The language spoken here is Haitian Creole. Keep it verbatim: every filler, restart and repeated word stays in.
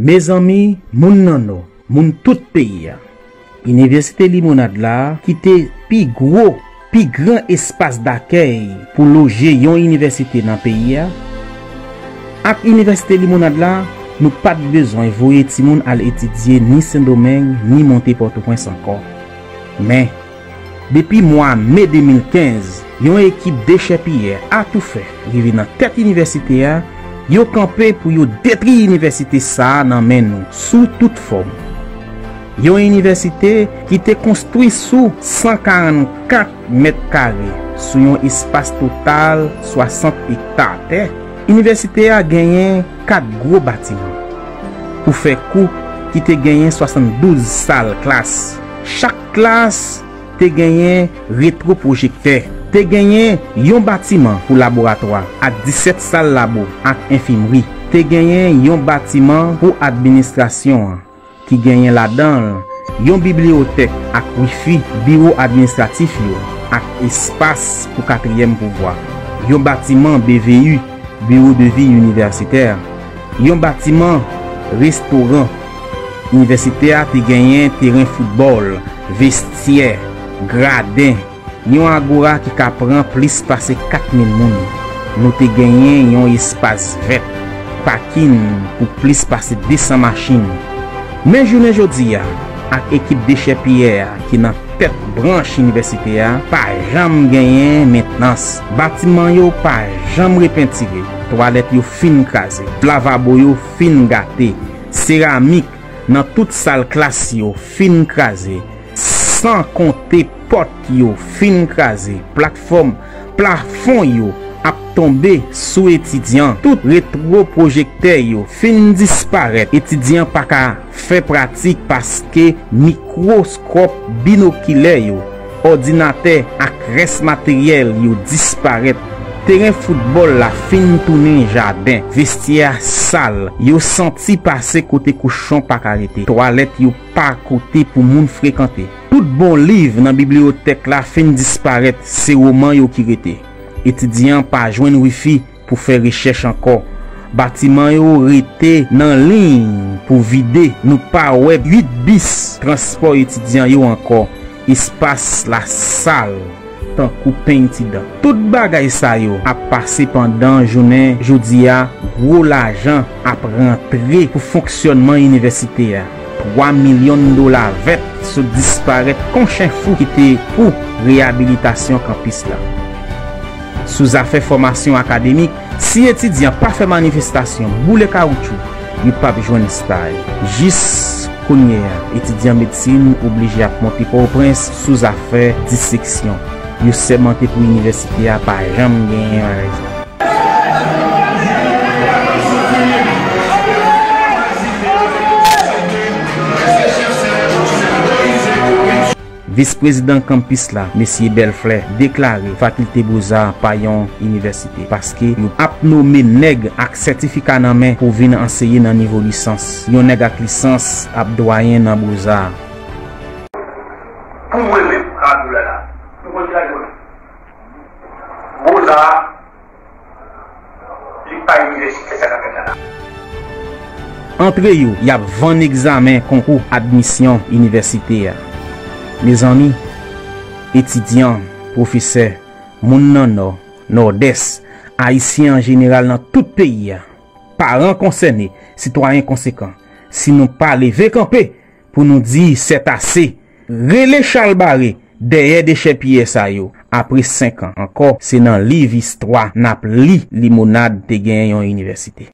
Mezanmi, moun nan Nò, moun tout peyi a. Inivèsite Limonad la, ki te pi gwo, pi gran espas dakèy pou loje yon inivèsite nan peyi a, ak Inivèsite Limonad la, nou pa t bezwen voye timoun al etidye ni Sendomeng, ni monte Pòtoprens ankò. Men, depi mwa me de mil kenz, yon ekip dechèpiyè atoufè rive nan tèt inivèsite a, yo kanpe pou yo detwi inivèsite sa a nan men nou, sou tout fòm. Yon inivèsite ki te konstwi sou san karannkat mèt kare, sou yon espas total swasant ekta tè. Inivèsite a genyen kat gwo batiman. Pou fè kou, ki te genyen swasanndouz sal klas. Chak klas te genyen retwopwojektè. Te genyen yon batiman pou laboratwa ak disèt sal labo ak enfimri. Te genyen yon batiman pou administrasyon an, ki genyen ladan l yon bibliyotèk ak wifi, biwo administratif yo, ak espas pou katriyèm pouvwa, yon batiman B V U, Bureau de Vie Universitaire, yon batiman restoran. Inivèsite a te genyen teren foutbòl, vestyè, graden, yon agora ki ka pran plis pase kat mil moun. Nou te genyen yon espas vèt, pakin pou plis pase de san machin. Men jounen jodi a, ak ekip dechèpiyè a ki nan tèt branch inivèsite a, pa janm genyen mentnans. Batiman yo pa janm repentire. Twalèt yo fin kraze. Lavabo yo fin gate. Seramik nan tout sal klas yo fin kraze. San konte pòt yo fin kraze. Platfòm, plafon yo ap tonbe sou etidyan. Tout retwopwojektè yo fin disparèt. Etidyan pa ka fè pratik paske mikwoskòp, binokilè yo, òdinatè ak rès materyèl yo disparèt. Teren foutbòl la fin tounen jaden. Vestyè a sal. Yo santi pase kote kochon pa ka rete. Twalèt yo pa kote pou moun frekante. Tout bon liv nan bibliyotèk la fin disparèt. Se woman yo ki rete. Etidyan pa jwenn wifi pou fè rechèch ankò. Batiman yo rete nan liy pou vide. Nou pa wè uit bis transpò etidyan yo ankò. Espas la sal tankou peny ti dan. Tout bagay sa yo ap pase pandan jounen jodi a, gwo lajan ap rantre pou fonksyònman inivèsite a. Twa milyon dola vèt sot disparèt kon chen fou ki te pou reyabilitasyon kanpis la. Sou zafè fòmasyon akademik, si etidyan pa fè manifestasyon, boule kawoutchou, yo p ap jwenn staj. Jis kounye a, etidyan medsin oblije ap monte Pòtoprens sou zafè diseksyon. Yo sèmante pou inivèsite a pa janm genyen bagay sa. Vis prezidan kanpis la, mesye Bèlflè, deklare Fakilte Boza pa yon inivèsite, paske yo ap nome nèg ak sètifika nan men pou vin anseye nan nivo lisans. Yon nèg ak lisans ap dwayen nan Boza. Pou mwen menm, Abdoulala, pou mwen, Boza, li pa inivèsite sa k ap fèt la. Antre yo, y ap vann egzamen konkou admisyon inivèsite a. Mezanmi, etidyan, pwofesè, moun nan Nò, Nòdès, Ayisyen an jeneral nan tout peyi a, paran konsène, sitwayen konsekan, si nou pa leve kanpe, pou nou di sètase. Rele chalbare dèyè dechèpiyè sa yo. Apre senk an ankò, se nan liv istwa n ap li Limonad te gen yon inivèsite.